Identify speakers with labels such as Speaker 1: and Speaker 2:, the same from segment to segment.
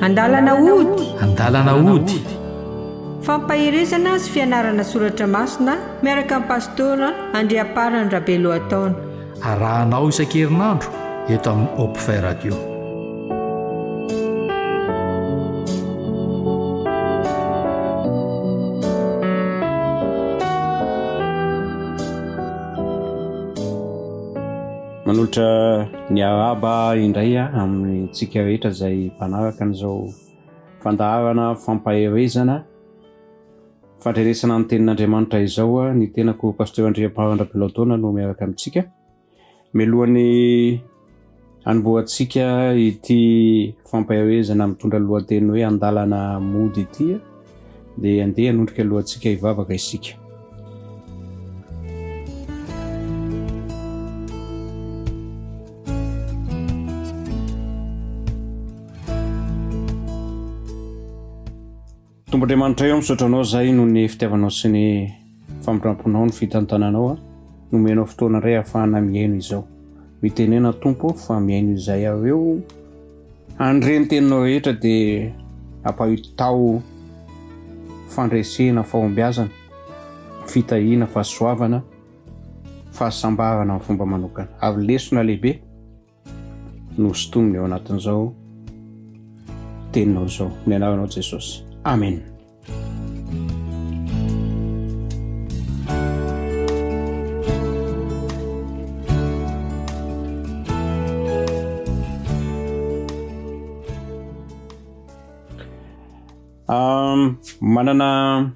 Speaker 1: Andalana hody.
Speaker 2: Andalana hody.
Speaker 1: Fampaherezana sy fianarana soratra masina miaraka amin'ny Pastora Andriamparany Rabelohataona.
Speaker 2: Arahanao isan-kerinandro eto amin'ny Hopfay Radio.
Speaker 3: Manolotra ny arahaba indray amintsika rehetra izay mpanaraka an'izao fandaharana fampaherezana fandrenesana ny tenin'Andriamanitra izao ny tenako Pasteur Andriamparandra Pilaotaona no miaraka amintsika. Mialohan'ny hanombohantsika ity fampaherezana mitondra lohateny hoe andalana mody ity dia andeha hanondrika lohantsika hivavaka isika. Tompo Andriamanitray ô, misaotra Anao zahay noho ny fitiavanao sy ny famindramponao, ny fitantananao a. Nomenao fotoana indray ahafahana mihaino izao. Mitenena Tompo fa mihaino izay aho eo. Handre ny teninao rehetra dia ampahitao fandresena, fahombiazana, fitahiana, fahasoavana, fahasambarana amin'ny fomba manokana. Ary lesona lehibe no sintominy ao anatin'izao teninao izao. Ny anaranao Jesosy. Amen. Um, manana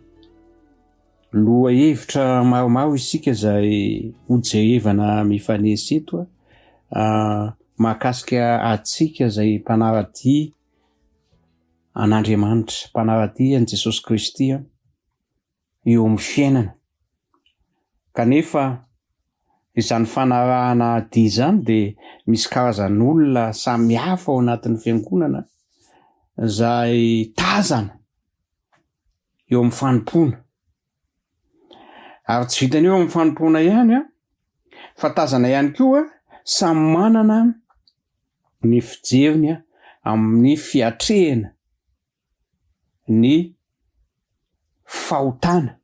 Speaker 3: Lohahevitra maromaro isika izay hojerevana mifanesy eto mahakasika antsika izay mpanara-dia an'Andriamanitra, mpanara-dia an'i Jesosy Kristy eo amin'ny fiainana. Kanefa izany fanarahana dia izany dia misy karazan'olona samihafa ao anatin'ny fiangonana izay tazana eo amin'ny fanompoana. Ary tsy vitan'ny eo amin'ny fanompoana ihany an, fa tazana ihany koa samy manana ny fijeriny amin'ny fiatrehana ny fahotana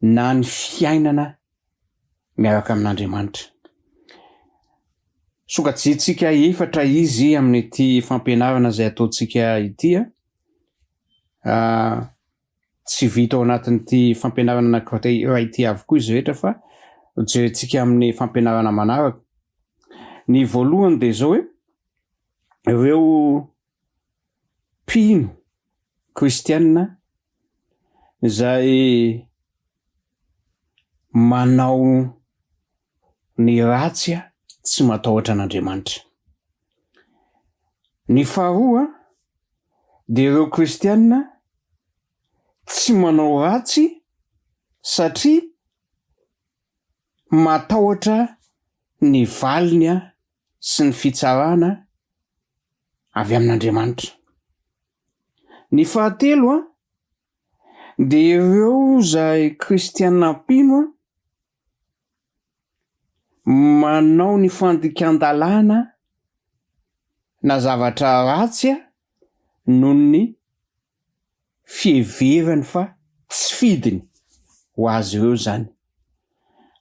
Speaker 3: na ny fiainana miaraka amin'Andriamanitra. Sokajiantsika efatra izy amin'ity fampianarana izay ataontsika ity. Tsy vita ao anatin'ity fampianarana anankiray ity avokoa izy rehetra fa jerentsika amin'ny fampianarana manaraka. Ny voalohany dia izao hoe ireo mpino kristiana izay manao ny ratsy tsy matahotra an'Andriamanitra. Ny faharoa dia ireo kristiana tsy manao ratsy satria matahotra ny valiny sy ny fitsarana avy amin'Andriamanitra. Ny fahatelo dia ireo izay kristiana mpino manao ny fandikan-dalàna na zavatra ratsy noho ny fiheverany fa tsy fidiny ho azy ireo izany.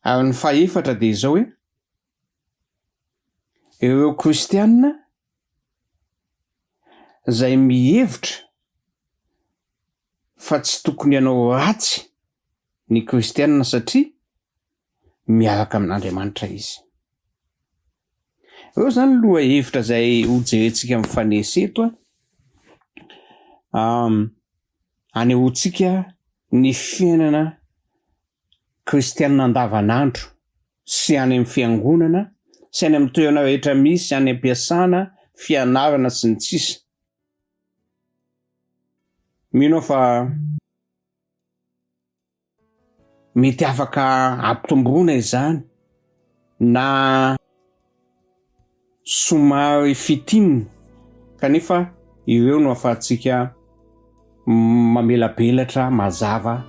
Speaker 3: Ary ny fahefatra dia izao hoe, ireo kristiana izay mihevitra fa tsy tokony hanao ratsy ny kristiana satria miaraka amin'Andriamanitra izy. Ireo izany lohahevitra izay hojerentsika mifanesy eto an, anehoantsika ny fiainana kristiana andavanandro sy any amin'ny fiangonana sy any amin'ny toerana rehetra misy any am-piasana, fianarana sy ny sisa. Mino aho fa mety afaka ampitomboina izany na somary fitinina kanefa ireo no ahafahantsika mamelabelatra mazava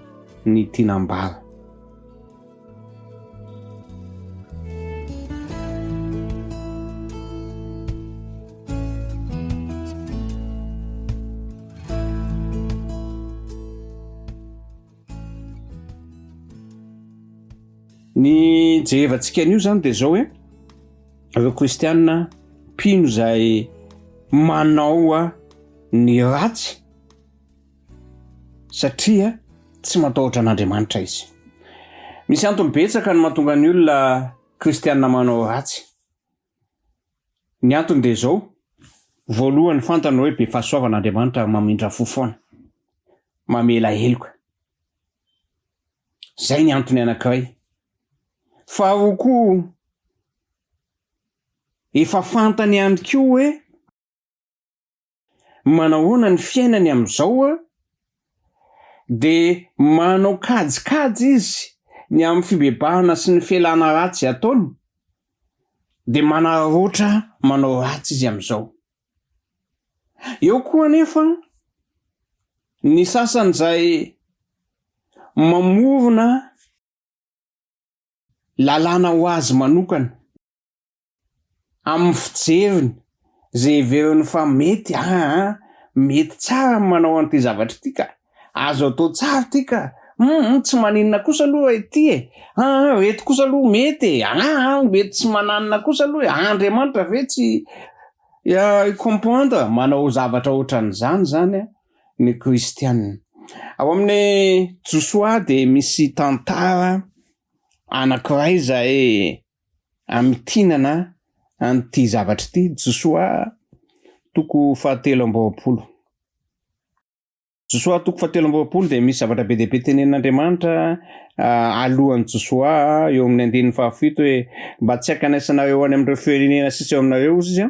Speaker 3: ny tiana ambara. Ny jerevantsika an'io zany dia zao hoe ireo kristiana mpino izay manao ny ratsy satria tsy matahotra an'Andriamanitra izy. Misy antony betsaka ny mahatonga ny olona kristiana manao ratsy. Ny antony dia izao, voalohany fantany hoe be fahasoavana Andriamanitra ary mamindra fo foana, mamela heloka. Izay ny antony anankiray. Faharoa koa, efa fantany ihany koa hoe manahoana ny fiainany amin'izao dia manao kajikajy izy ny amin'ny fibebahana sy ny fialana ratsy ataony dia manararaotra manao ratsy izy amin'izao. Eo koa anefa ny sasany izay mamorona lalàna ho azy manokana amin'ny fijeriny izay heveriny fa mety, aa mety tsara ny manao an'ity zavatra ity ka, azo atao tsara ity ka, humm tsy maninona kosa aloha ity e, aa ireto kosa aloha mety e, aa mety tsy mananona kosa aloha e, Andriamanitra ve tsy hi-comprendre, manao zavatra ohatran'izany izany ny kristiana. Ao amin'ny Josoa dia misy tantara anankiray izay Amintinana an'ity zavatra ity, Josoa toko fahatelo amby 20. Josoa toko fahatelo amby 20 dia misy zavatra be dia be tenenin'Andriamanitra alohan'i Josoa eo amin'ny andininy fahafito hoe mba tsy hankanesanareo any amin'ireo firenena sisa eo aminareo hozy izy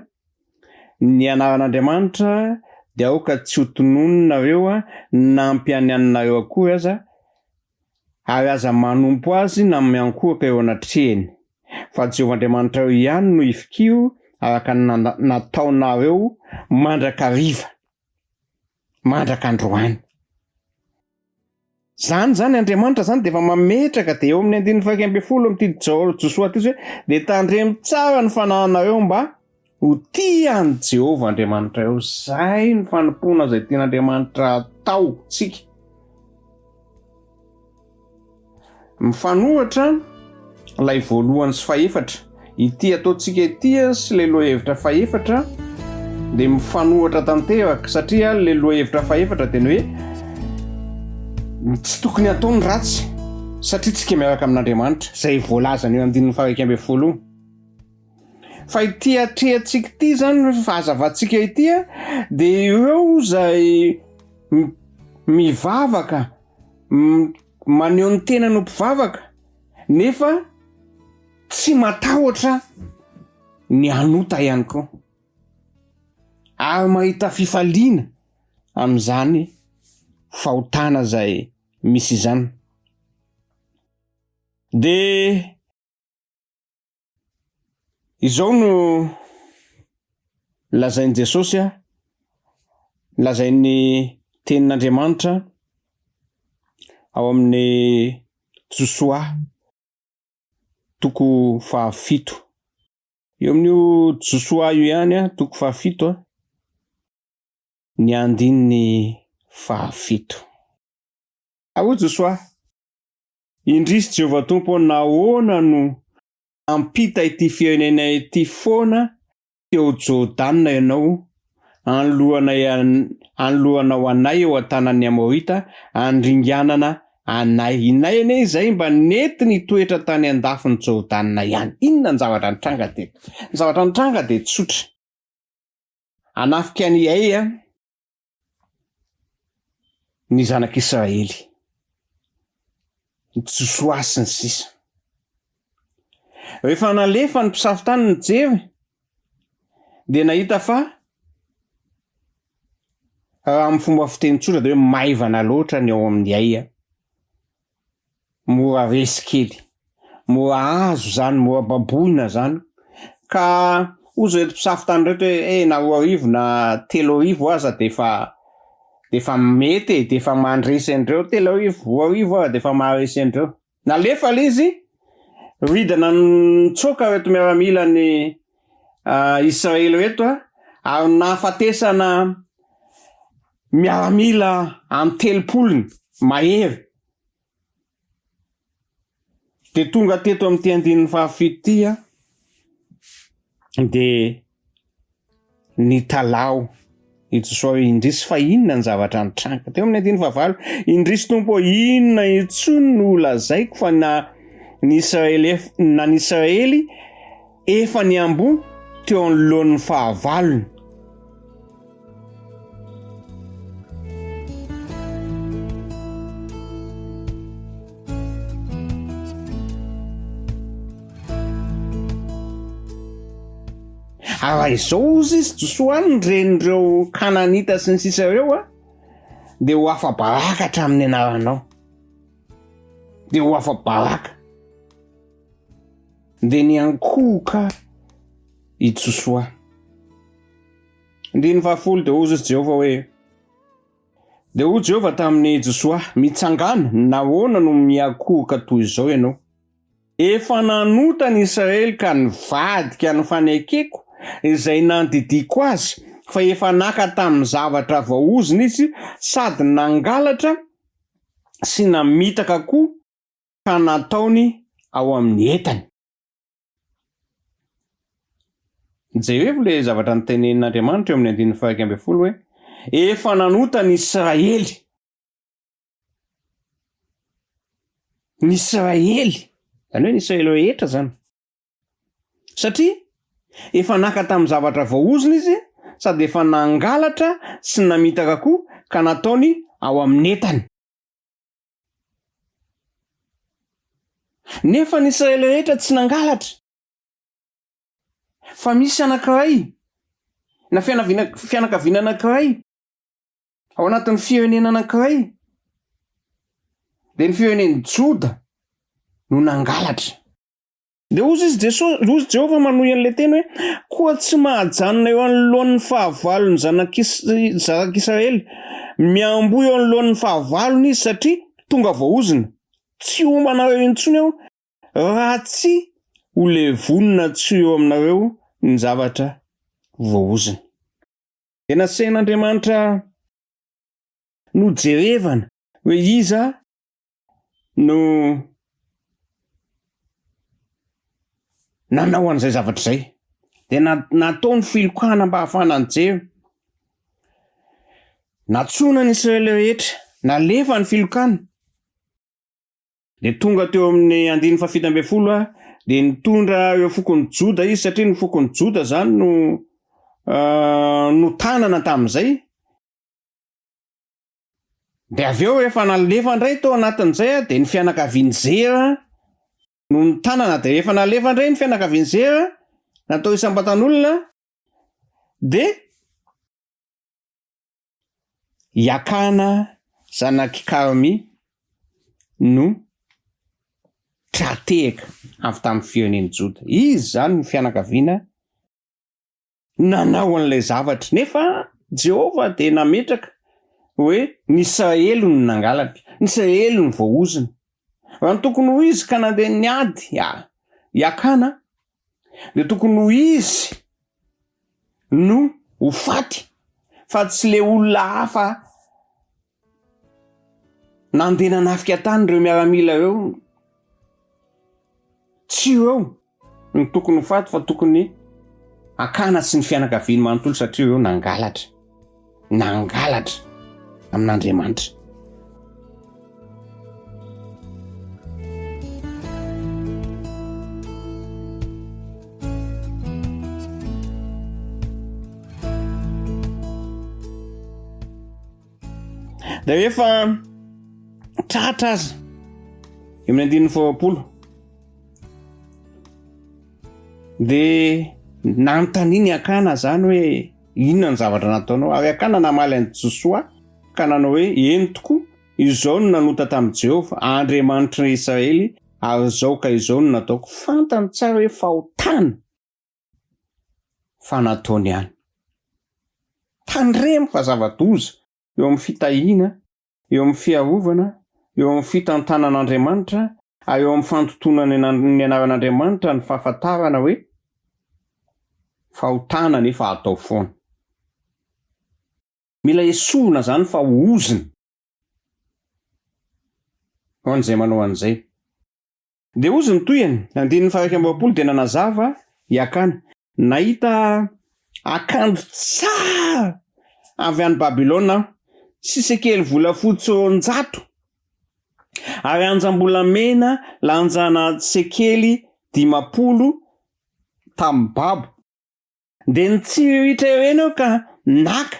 Speaker 3: ny anaran'Andriamanitra dia aoka tsy ho tononinareo na ampianianinareo akory aza Ary aza manompo azy na miankohoka eo anatrehiny, fa Jehovah Andriamanitrareo ihany no ifikiro araka ny nataonareo mandrakariva, mandraka androany. Izany izany, Andriamanitra izany dia efa mametraka, dia eo amin'ny andininy faha 11 amin'ity Josoa ity izy hoe, dia tandremo tsara ny fanahinareo mba ho tia an'i Jehovah Andriamanitrareo. Izay ny fanompoana izay tian'Andriamanitra hataontsika. Mifanohitra ilay voalohany sy fahefatra. Ity ataontsika ity sy ilay lohahevitra fahefatra dia mifanohitra tanteraka satria ilay lohahevitra fahefatra dia ny hoe tsy tokony hatao ny ratsy satria tsika miaraka amin'Andriamanitra, izay voalazan'io andininy faha 11 io. Fa ity atrehantsika ity izany, fahazavantsika ity dia ireo izay mivavaka, maneho ny tenany ho mpivavaka nefa tsy matahotra ny hanota ihany koa. Ary mahita fifaliana amin'izany fahotana izay misy izany. Dia Izao no lazain'i Jesosy, lazain'ny Tenin'Andriamanitra ao amin'ny Josoa toko fahafito. Eo amin'io Josoa io ihany, toko fahafito, ny andininy fahafito. Ary hoy Josoa, Indrisy Jehovah Tompo ô, nahoana no Hampita ity firenena ity foana teo Jordana ianao, anoloanay anoloanao anay eo an-tanan'ny Amorita, handringanana anay. Inay anie izay mba nety nitoetra tany an-dafin'i Jordana ihany. Inona ny zavatra nitranga teto? Ny zavatra nitranga dia tsotra. Hanafika an'i Ay ny zanak'Israely, ny Josoa sy ny sisa. Rehefa nalefa ny mpisafo tany nijery dia nahita fa raha amin'ny fomba fiteny tsotra dia hoe maivana loatra ny ao amin'ny ay. Mora resy kely, mora azo zany, mora baboina zany, ka hozy ireto mpisafo tany ireto hoe eh na 2000 na 3000 aza de efa de efa mety e, de efa mandresy an'ireo, 3000, 2000 aza de efa maharesy an'ireo. Nalefa le izy, ridana nitsoaka ireto miaramilan'i Israely ireto ary nahafatesana Miaramila an-telopolony mahery. Dia tonga teto amin'ity andininy fahafito ity aho, dia nitalaho i Josoa hoe indrisy fa inona ny zavatra nitranga. Teo amin'ny andininy fahavalo, indrisy Tompo ô, inona intsony no holazaiko fa na ny Israely na ny Israely efa niamboho teo anoloan'ny fahavalony. Ary raha izao hozy izy Josoa ny renin'ireo Kananita sy ny sisa ireo a, dia ho afa-baraka hatramin'ny anaranao. Dia ho afa-baraka. Dia niankohoka i Josoa. Andininy fahafolo dia hozy izy Jehovah hoe, Dia hoy Jehovah tamin'i Josoa, Mitsangàna, nahoana no miankohoka toy izao ianao? Efa nanota ny Israely ka nivadika ny fanekeko izay nandidiako azy, fa efa naka tamin'ny zavatra voaozona izy sady nangalatra sy namitaka koa ka nataony ao amin'ny entany. Jerevo ilay zavatra notenenin'Andriamanitra eo amin'ny andininy faha-11 hoe, Efa nanota ny Israely. Ny Israely, izany hoe ny Israely rehetra izany. Satria efa naka tamin'ny zavatra voaozona izy sady efa nangalatra sy namitaka koa ka nataony ao amin'ny entany. Nefa ny Israely rehetra tsy nangalatra. Fa misy anankiray, na fianaviana, fianakaviana anankiray, ao anatin'ny firenena anankiray, dia ny firenen'i Joda no nangalatra. Dia hozy izy Jesosy, hozy Jehovah manohy an'ilay teny hoe, koa tsy mahajanona eo anoloan'ny fahavalon'ny zanak'Israely. Miamboho eo anoloan'ny fahavalony izy satria tonga voaozona. Tsy homba anareo intsony aho raha tsy ho levonina tsy ho eo aminareo ny zavatra voaozona. Dia nasain'Andriamanitra nojerevana hoe iza no nanao an'izay zavatra izay. Dia natao ny filokana mba hahafahana nijery. Nantsoina ny Israely rehetra, nalefa ny filokana. Dia tonga teo amin'ny andininy fahafito ambin'ny folo aho, dia nitondra ireo fokon'i Joda izy, satria ny fokon'i Joda izany no notanana tamin'izay. Dia avy eo rehefa nalefa indray tao anatin'izay dia ny fianakavian'i Zera no notanana, dia rehefa nalefa indray ny fianakavian'i Zera, natao isam-batan'olona, dia i Akana zanak'i Karmy no tra-tehaka avy tamin'ny firenen'i Joda. Izy izany no fianakaviana nanao an'ilay zavatra. Nefa Jehovah dia nametraka hoe ny Israely no nangalatra, ny Israely no voaozona. Raha ny tokony ho izy ka nandeha niady i Akana, dia tokony ho izy no ho faty, fa tsy ilay olona hafa nandeha nanafika tany ireo miaramila ireo. Tsy ireo. no tokony ho faty fa tokony hakana sy ny fianakaviany manontolo satria ireo nangalatra nangalatra amin'Andriamanitra. Dia rehefa tratra aza eo amin'ny andininy faharoapolo Dia nanontanian'i Akana izany hoe, Inona ny zavatra nataonao? Ary Akana namaly an'i Josoa ka nanao hoe, Eny tokoa, izao no nanota tamin'i Jehovah, Andriamanitry ny Israely, ary izao ka izao no nataoko. Fantany tsara hoe fahotana fa nataony ihany. Tandremo fa zava-doza eo amin'ny fitahiana eo amin'ny fiarovana, eo amin'ny fitantanan'Andriamanitra, ary eo amin'ny fandotoana ny anaran'Andriamanitra ny fahafantarana hoe fahotana nefa atao foana. Mila esorina izany fa ozona ho an'izay manao an'izay. Dia hozy ny tohiny, andininy faha-21 dia nanazava i Akana, Nahita akanjo tsara avy any Babylona aho, sy sekely volafotsy 200, ary anjam-bolamena lanjana sekely 50 tamin'ny babo. Dia nitsiriritra ireny aho ka naka,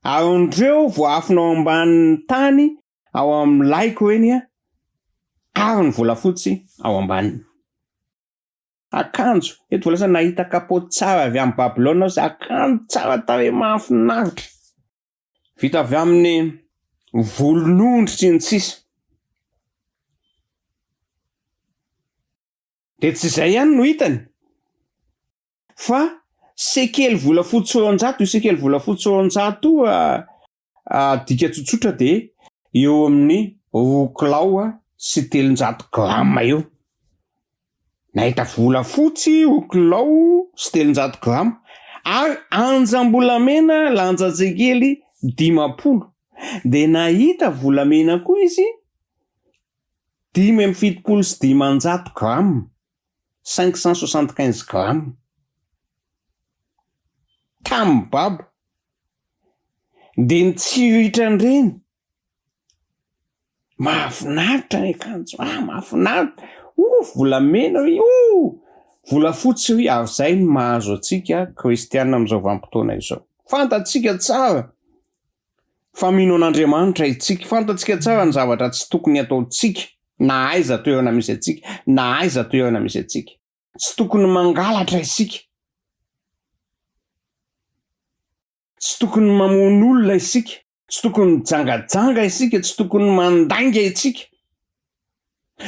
Speaker 3: ary indreo voaafina ao ambanin'ny tany ao amin'ny laiko ireny ary ny volafotsy ao ambaniny. Akanjo, eto voalaza nahita kapaoty tsara avy any Babylona aho, akanjo tsara tarehy mahafinaritra, vita avy amin'ny volon'ondry sy ny sisa. Dia tsy izay ihany no hitany fa sekely volafotsy 200, io sekely volafotsy 200 io adika tsotsotra dia eo amin'ny roa kilao sy 300 grama eo. Nahita volafotsy roa kilao sy 300 grama ary anjam-bolamena lanja-tsekely 50. Dia nahita volamena koa izy 575 grama, 575 grammes, tamin'ny babo. Dia nitsiritra an'ireny. Mahafinaritra ny akanjo, ah mahafinaritra, oh volamena ry, oh volafotsy ry, ary izay no mahazo antsika kristiana amin'izao vanim-potoana izao. Fantatsika tsara fa mino an'Andriamanitra isika, fantatsika tsara ny zavatra tsy tokony hataontsika na aiza toerana misy antsika, na aiza toerana misy antsika. Tsy tokony mangalatra isika. Tsy tokony mamono olona isika. Tsy tokony mijangajanga isika. Tsy tokony mandainga isika.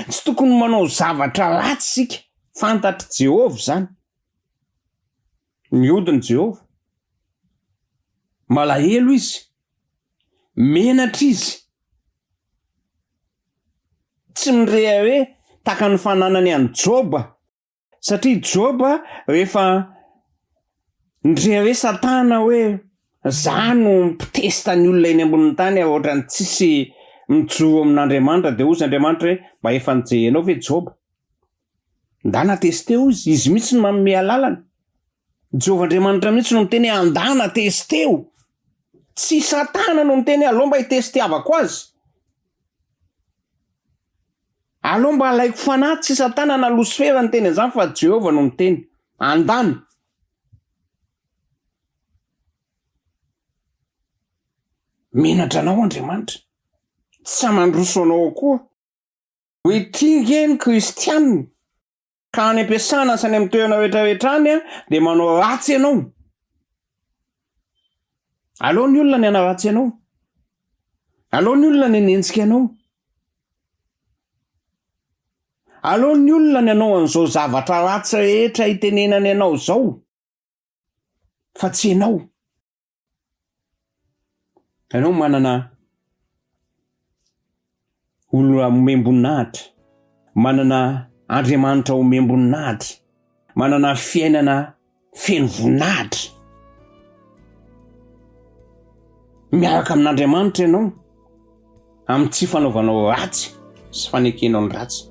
Speaker 3: Tsy tokony manao zavatra ratsy isika. Fantatr'i Jehovah izany. Mihodina Jehovah. Malahelo izy. Menatra izy. Tsy mirehareha tahaka ny fananany an'i Joba. Satria Joba rehefa nirehareha Satana hoe za no mpitesta ny olona eny ambonin'ny tany ary ohatran'ny tsisy mijoro amin'Andriamanitra dia hozy Andriamanitra hoe mba efa nijehenao ve Joba? Ndana testeo izy, izy mihitsy no manome alalana. Jehovah Andriamanitra mihitsy no miteny hoe andana testeo. Tsy Satana no miteny hoe aleo mba hitestiavako azy. Aleo mba alaiko fanahy, tsy Satana na Losifera niteny an'izany fa Jehovah no niteny. Andana. Menatra anao Andriamanitra. Tsy mandroso anao akory. Hoe ity nge ny kristianina ka any am-piasana sy any amin'ny toerana rehetra rehetra any dia manao ratsy ianao. Aleo ny olona ny hanaratsy anao. Aleo ny olona ny hanenjika anao. Aleo ny olona ny hanao an'izao zavatra ratsy rehetra itenenany anao izao fa tsy ianao. Ianao manana olona omem-boninahitra, manana Andriamanitra omem-boninahitra, manana fiainana feno voninahitra. Miaraka amin'Andriamanitra ianao amin'ny tsy fanaovanao ratsy sy fanekenao ny ratsy.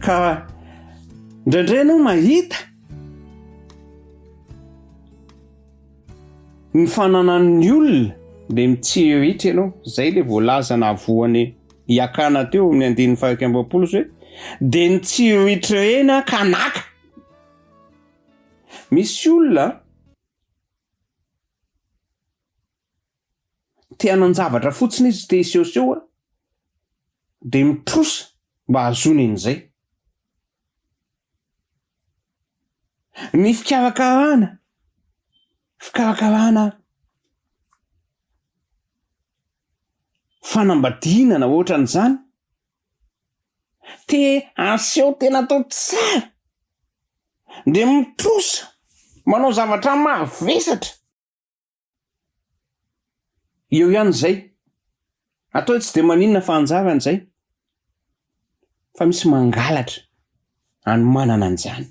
Speaker 3: Ka indraindray ianao mahita ny fananan'ny olona dia mitsiriritra ianao. Izay ilay voalaza nahavoan'i Iakana teo amin'ny andininy faha-21 izy hoe dia nitsiriritra ireny aho ka naka. Misy olona Te hanan-javatra fotsiny izy, te hisehoseho dia mitrosa mba hahazoany an'izay. Ny fikarakarana, fikarakarana fanambadiana na ohatran'izany, te haseho tena atao tsara dia mitrosa manao zavatra mavesatra. Eo ihany izay. Atao hoe tsy dia maninona fa anjarany izay. Fa misy mangalatra anomanana an'izany.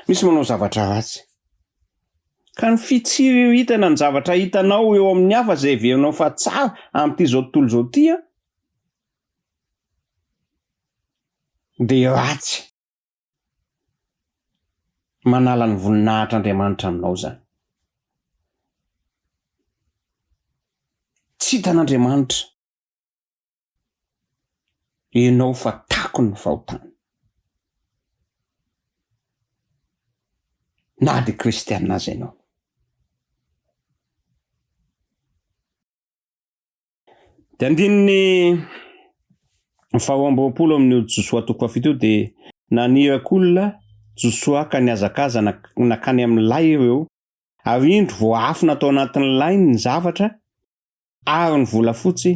Speaker 3: Misy manao zavatra ratsy. Ka ny fitsiriritana ny zavatra hitanao eo amin'ny hafa izay heverinao fa tsara amin'ity izao tontolo izao ity an, dia ratsy. Manala ny voninahitr'Andriamanitra aminao izany. Tsy hitan'Andriamanitra ianao fa takon'ny fahotana. Na dia kristiana aza ianao. Dia andininy faharoa amby roapolo amin'io Josoa toko fahafito io dia naniraka olona Josoa ka nihazakaza nankany amin'ny lay ireo, ary indro voaafina tao anatin'ny lay ny zavatra ary ny volafotsy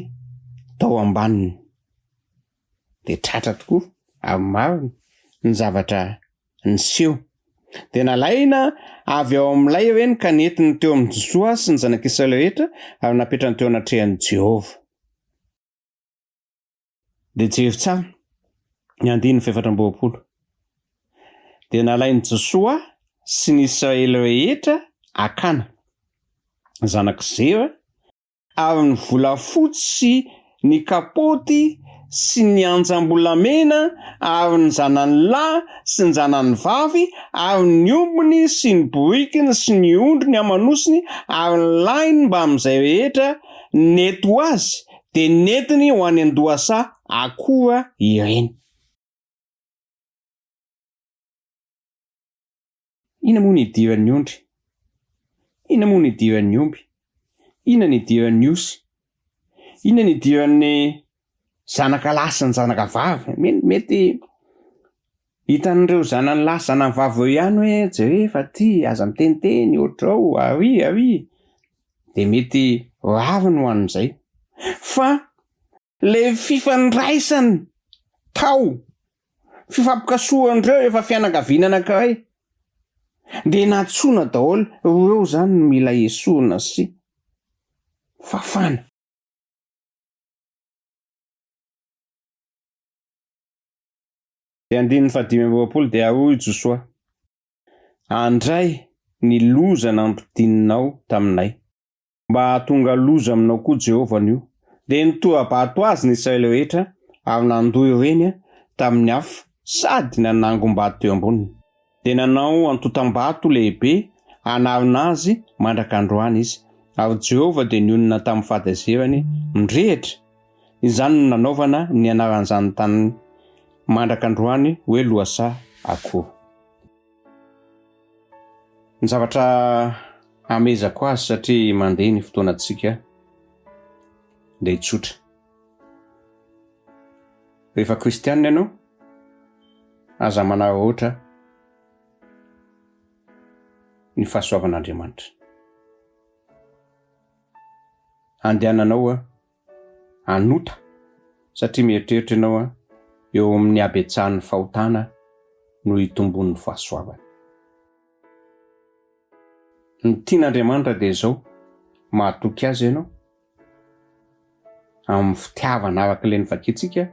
Speaker 3: tao ambaniny. Dia tratra tokoa ary marina ny zavatra niseho. Dia nalaina avy ao amin'ilay ireny ka nentiny teo amin'i Josoa sy ny zanak'Israely rehetra ary napetrany teo anatrehan'i Jehovah. Dia jero tsara ny andininy fahefatra amby roapolo. Dia nalain'i Josoa sy ny Israely rehetra Akana, zanak'i Zera, ary ny volafotsy sy ny kapaoty sy ny anjam-bolamena ary ny zanany lahy sy ny zanany vavy ary ny ombiny sy ny borikiny sy ny ondriny aman'osiny ary ny lahiny mbamin'izay rehetra nety ho azy dia nentiny ho any an-dohasaha Akora ireny. Inona moa no idiran'ny ondry? Inona moa no idiran'ny omby? Inona no idiran'ny osy? Inona no idiran'ny zanaka lahy sy ny zanaka vavy? Mety hitan'ireo zanany lahy sy zanany vavy ireo ihany hoe jereo fa ty aza miteniteny ohatr'izao ary ary dia mety rariny ho an'izay. Fa ilay fifandraisana tao Fifampikasohan'ireo efa fianakaviana anankiray dia nantsoina daholo, ireo izany no mila esorina sy fafana. Dia andininy fahadimy amby roapolo dia hoy Josoa, Andray ny loza nampidininao taminay. Mba hahatonga loza aminao koa Jehovah anio. Dia nitora-bato azy ny Israely rehetra ary nandoa ireny tamin'ny afo sady nanangom-bato teo amboniny. Dia nanao antontam-bato lehibe hanarona azy mandraka androany izy. Ary Jehovah dia nionona tamin'ny fahatezerany mirehitra. Izany no nanaovana ny anaran'izany tany mandraka androany hoe Lohasaha Akora. Ny zavatra hamehezako azy satria mandeha ny fotoanantsika dia tsotra. Rehefa kristianina ianao, aza manararaotra ny fahasoavan'Andriamanitra. Andehananao hanota satria mieritreritra ianao eo amin'ny habetsahan'ny fahotana no hitomboan'ny fahasoavana. Ny tian'Andriamanitra dia izao, mahatoky Azy ianao amin'ny fitiavana araka ilay novakintsika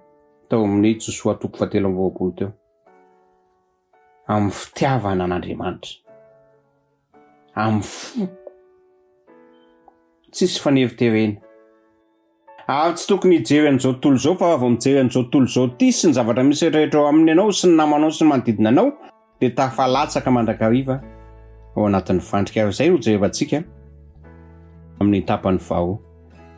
Speaker 3: tao amin'ny Josoa toko fahatelo amby roapolo teo. Amin'ny fitiavana an'Andriamanitra. Amin'ny fo. Tsisy faneriterena. Ary tsy tokony hijery an'izao tontolo izao fa raha vao mijery an'izao tontolo izao ity sy ny zavatra misy rehetra ao aminy ianao sy ny namanao sy ny manodidina anao dia tafalatsaka mandrakariva ao anatin'ny fandrika. Ary izay no jerevantsika amin'ny tapany faharoa.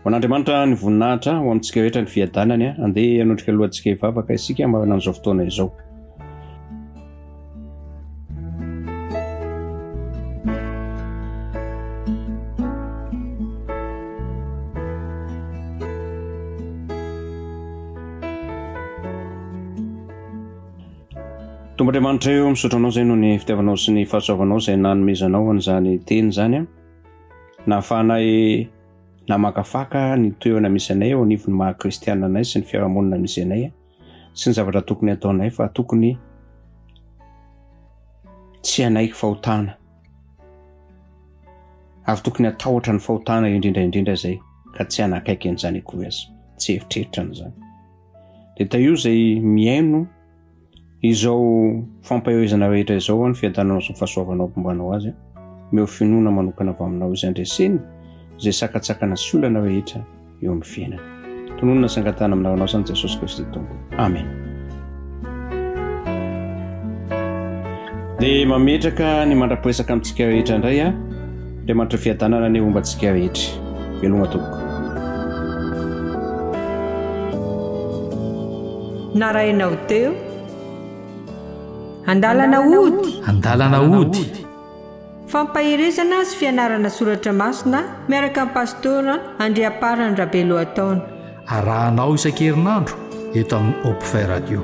Speaker 3: Ho an'Andriamanitra ny voninahitra, ho amintsika rehetra ny fiadanany. Andeha hanondrika lohantsika hivavaka isika marina amin'izao fotoana izao. Tompo Andriamanitra eo, misaotra anao izay noho ny fitiavanao sy ny fahasoavanao izay nanomezanao an'izany teny izany. Nahafahanay namakafaka ny toerana misy anay eo anivon'ny maha kristiana anay sy ny fiarahamonina misy anay. sy ny zavatra tokony hataonay fa tokony tsy hanaiky fahotana ary tokony hatahotra ny fahotana indrindra indrindra izay ka tsy hanakaiky an'izany akory aza, tsy eritreritra an'izany. Dia tahio izay mihaino. Izao fampaherezana rehetra izao ny fiadananao sy ny fahasoavanao mpombanao azy. Omeo finoana manokana avy aminao izay andreseny izay sakantsakana sy olana rehetra eo amin'ny fiainana. Tononina sy angatahana amin'ny anaranao izany Jesosy Kristy Tompo. Amen. Dia mametraka ny mandra-piresaka amintsika rehetra indray a. Andriamanitra fiadanana anie homba antsika rehetra. Veloma tompoko.
Speaker 1: Narahinao teo. Andalana hody.
Speaker 2: Andalana hody.
Speaker 1: Fampaherezana sy fianarana soratra masina miaraka amin'i Pastora Andriamparany Rabelohataona.
Speaker 2: Arahanao isan-kerinandro eto amin'ny Hopfait Radio.